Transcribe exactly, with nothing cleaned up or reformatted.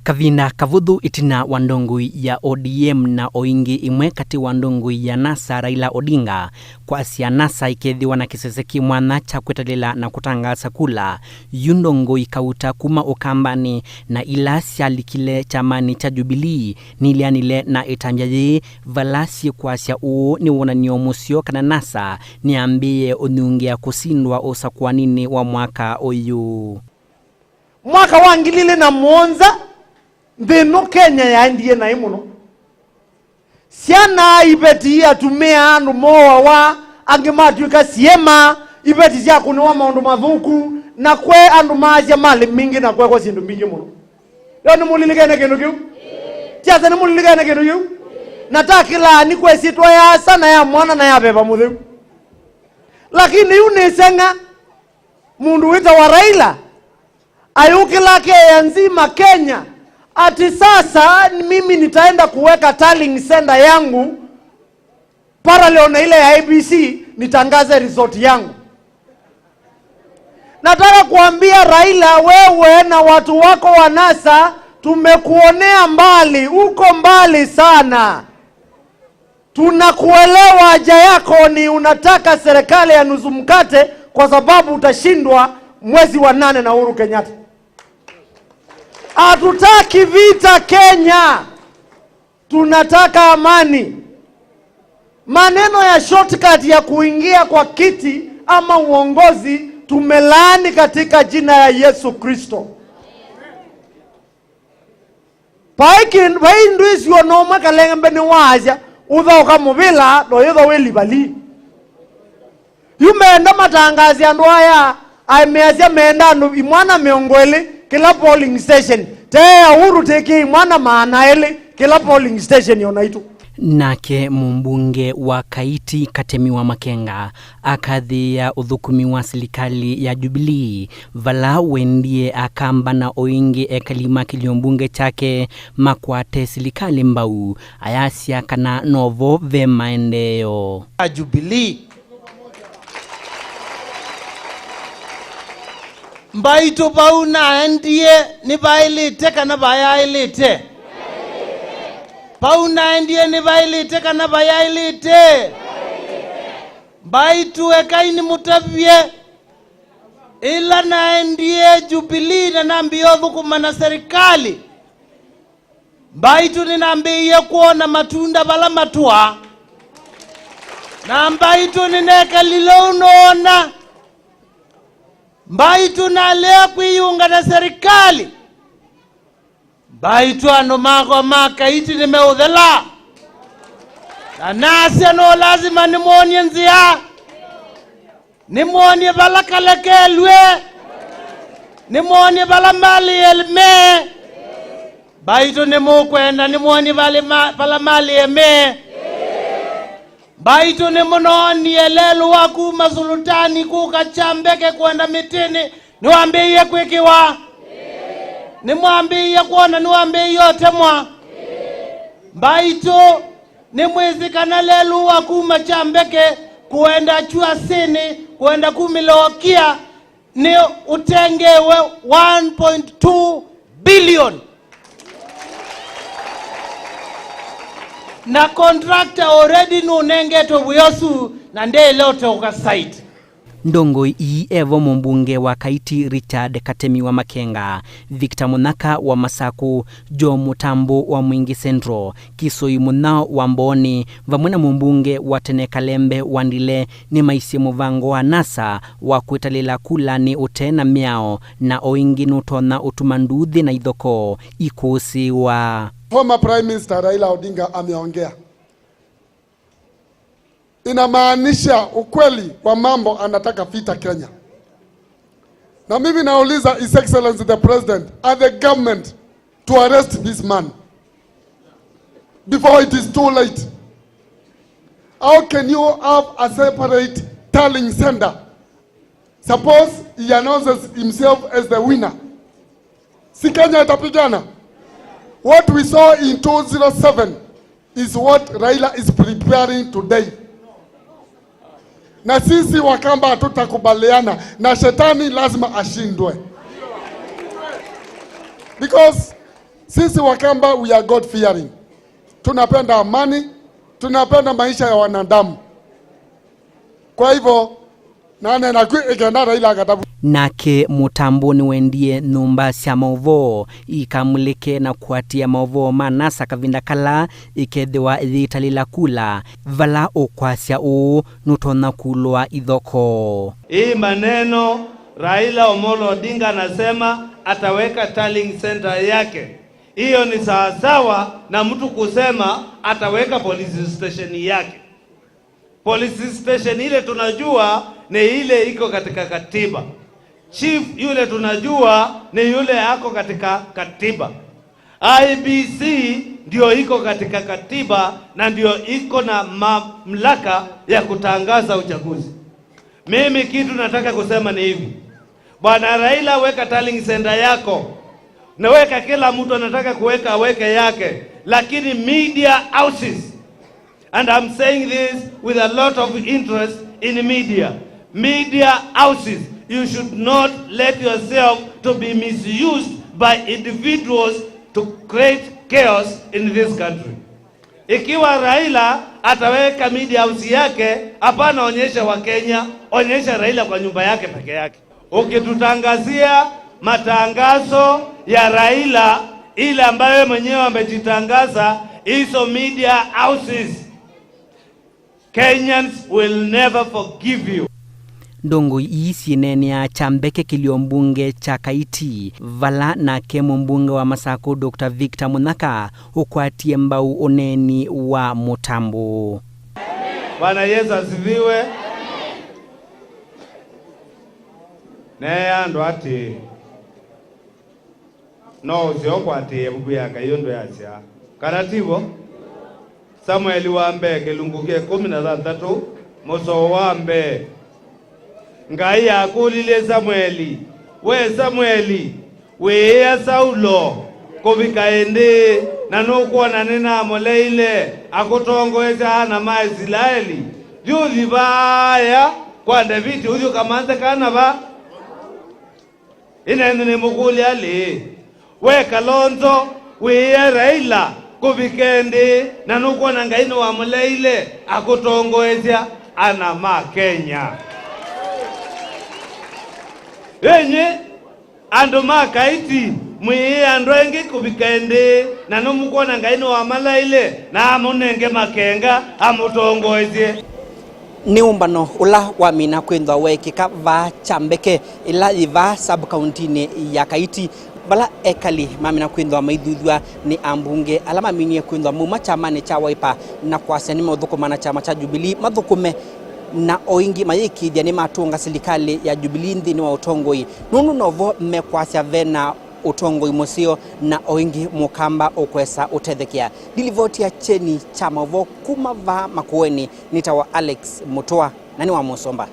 Kavinda kavũthũ ĩtina wa ndongoi ya O D M na o ĩngĩ ĩmwe katĩ wa ndongoi ya NASA Raila Odinga kwasya NASA ĩkethĩwa na kĩsese kĩ mwanya kya kwĩtalĩla na kũtangaasa kula, yu ndongoi kauta kuma Ũkambanĩ na ila syalikile kyamanĩ kya Jubilee nĩileanile na ĩtambya yĩĩ, vala syĩkwasya ũũ nĩ wonany'o mũseo kana NASA nĩyambĩĩe ũnyungĩa kũsindwa ũsakũaninĩ wa mwaka ũyũ. Mwaka wa ngili ilĩ na mũonza, nthĩ ĩno Kenya yaendie naĩ mũno. Syana, iveti, atumĩa, andũ mooawa, angĩ matw'ĩka siema, iveti syakũnĩwa maũndũ mathũku, na kwe andũ maasya malĩ mingĩ na kwekwa syĩndũ mbingĩ mũno. Yo nĩmũlilikene kĩndũ kĩu? Tiasa nĩmũlilikene kĩndũ kĩu? Na takĩlaa nĩ kwesĩtwa ya asa na ya mwana na ya veva mũtheu. Lakini yu nĩseng'a. Mũndũ wĩtawa Raila ayũkĩla Kenya nzima Kenya, ati sasa mimi nitaenda kuweka tallying center yangu parallel na ile ya A B C, nitangaze result yangu. Nataka kuambia Raila, wewe na watu wako wa NASA, tumekuonea mbali, uko mbali sana. Tunakuelewa, haja yako ni unataka serikali ya nusu mkate kwa sababu utashindwa mwezi wa nane na Uhuru Kenyatta. Hatutaki vita Kenya. Tunataka amani. Maneno ya shortcut ya kuingia kwa kiti ama uongozi tumelaani katika jina ya Yesu Kristo. Vai kĩndũ, vai ndwĩsĩ o na ũmwe kalembe nĩwaasya, ũthaũka mũvĩla, ndoyĩthwa wĩ livali. Yu meenda matangaase andũ aya, aĩ measya meenda andũ imwana mĩongo ĩlĩ kĩla polling station, tee ya Uhuru tĩkĩe imwana maana elĩ kĩla polling station o naitũ. Nake mũmbunge wa Kaiti Katemi wa Makenga akathĩĩa ũthũkũmi wa silikalĩ ya Jubilee, vala wendie Akamba na o ĩngĩ ekali ma kĩlio mbunge kyake makwate silikalĩ mbau, ayasya kana novo ve maendeeo. A Jubilee. Mbaitũ vau naendie nĩvaĩlĩte kana vayaĩlĩte? Vau naendie nĩvaĩlĩte kana vayaĩlĩte? Mbaitũ ekai nĩmũtavye, ĩla naendie Jubilee na nambĩĩa ũthũkũma na serikali, mbaitũ nĩnambĩĩie kwona matunda vala matũaa. Na mbaitũ nĩnekalile ũu noona. Mbaitũ nalea kwĩyũnga na serikali. Mbaitũ andũ makwa ma Kaiti nĩmeũthela. Na nasya no lasima nĩmwonie nzĩa. Nĩmwonie vala kalekelw'e. Nĩmwonie vala malĩe mee. Mbaitũ nĩmũkwenda nĩmwonie vala ma-, vala malĩe mee. Mbaitũ nĩmũnoonie lelũ wa kuma Sulutani kũka Kyambeke kwenda Mĩtĩnĩ nĩwambĩĩie kwĩkĩwa? Nĩmwambĩĩie kwona nĩwambĩĩie ũtemwa? Mbaitũ nĩmwĩsĩ kana lelũ wa kuma Kyambeke kũenda Kyuasinĩ kũenda kumĩla Okia nĩ ũtengewe one point two billion. Na contractor already nũnengetwe wĩa ũsu na ndeĩle ũteũka site. Ndongoi ii evo mũmbunge wa Kaiti Richard Katemi wa Makenga, Victor Mũnyaka wa Masakũ, Joe Mũtambũ wa Mwingi Central, Kisoi Mũnyao wa Mbooni, vamwe na mũmbunge wa tene Kalembe wa Ndile nĩmaisye mũvango wa NASA wa kwĩtalĩla kula nĩ ũte na mĩao, na o ĩngĩ nũtonya ũtuma nduuthĩ na ithokoo ikũsĩĩwa. Former Prime Minister Raila Odinga ameongea. Inamaanisha ukweli wa mambo anataka vita Kenya. Na mimi nauliza His Excellency the President and the government to arrest this man before it is too late. How can you have a separate tallying center? Suppose he announces himself as the winner. Si Kenya itapigana? What we saw in two zero seven is what Raila is preparing today. Na sisi Wakamba hatutakubaliana na shetani, lazima ashindwe. Because Sisi Wakamba, we are God fearing. Tunapenda amani, tunapenda maisha ya wanadamu. Kwa hivyo, naneena kwĩ ĩkenda Raila akatavu. Nake Mũtambo nĩwendie nyũmba sya maũvoo ikamulĩke na kũatĩĩa maũvoo ma NASA kavinda kala ĩkethĩwa yĩitalĩla kula, vala ũkwasya ũũ nũtonya kulũa ithoko. Hii maneno Raila Omolo Odinga anasema ataweka tallying center yake, hiyo ni sawasawa na mtu kusema ataweka police station yake. Police station ile tunajua ni ile iko katika katiba. Chief yule tunajua ni yule ako katika katiba. I E B C ndio iko katika katiba na ndio iko na mamlaka ya kutangaza uchaguzi. Mimi kitu nataka kusema ni hivi. Bwana Raila, weka tallying center yako. Na weka kila mtu anataka kuweka, aweke yake. Lakini media houses, and I'm saying this with a lot of interest in media. Media houses, you should not let yourself to be misused by individuals to create chaos in this country. Ikiwa Raila ataweka media house yake, hapana onyesha Wakenya, onyesha Raila kwa nyumba yake peke yake. Ukitutangazia matangazo ya Raila ile ambayo mwenyewe amejitangaza, hizo media houses, Kenyans will never forgive you. Ndongoi ii syĩneenea Kyambeke kĩlio mbunge kya Kaiti, vala nake mũmbunge wa Masakũ Doctor Victor Mũnyaka ũkwatie mbau ũneeni wa Mũtambo. Bwana Yesu asifiwe. Neea andũ atĩĩ, no ũseo kũatĩĩa ĩvuku ya Ngai ũndũ yasya, kana ti vo? Samueli wa mbee kĩlungu kya ĩkũmi na thanthatũ, mũsoa wa mbee. Ngai akũlilye Samueli, "We Samueli, wĩĩa Saulo kũvika ĩndĩĩ, na nũkwona nĩnamũleile akũtongoesya ana ma Isilaeli? Yu ũthi vaaya kwa Ndeviti ũthi ũkamanthe kana va?" Ĩnenĩ nĩmũkũlya lĩĩ, "We Kalonzo, wĩĩa Raila kũvika ĩndĩĩ, na nũkwona Ngai nĩwamũleile akũtongoesya ana ma Kenya?" Ĩnyĩ andũ ma Kaiti, mwĩĩe andũ aingĩ kũvika ĩndĩĩ, na nũmũkwona Ngai nĩwamalaile na amũnenge makenga amũtongoesye. Nĩ ũmbano ũla wamina kwĩthwa weekĩka vaa Kyambeke, ĩla yĩ vaa sub-kauntinĩ ya Kaiti, vala ekali mamina kwĩthwa maithuthw'a nĩ ambunge ala maminie kwĩthwa mauma kyamanĩ kya Wiper na kwasya nĩmeũthũkũma na kyama kya Jubilee mathũkũme, na o ĩngĩ mayĩkĩĩthya nĩmatũnga silikalĩ ya Jubilee nthĩnĩ wa ũtongoi, nũndũ novo mekwasya vena ũtongoi mũseo na o ĩngĩ Mũkamba ũkwesa ũtethekea. Ndilivoti ya kyeni kya maũvoo kuma vaa Makueni nĩtawa Alex Mũtũa na nĩ wa Mũsomba.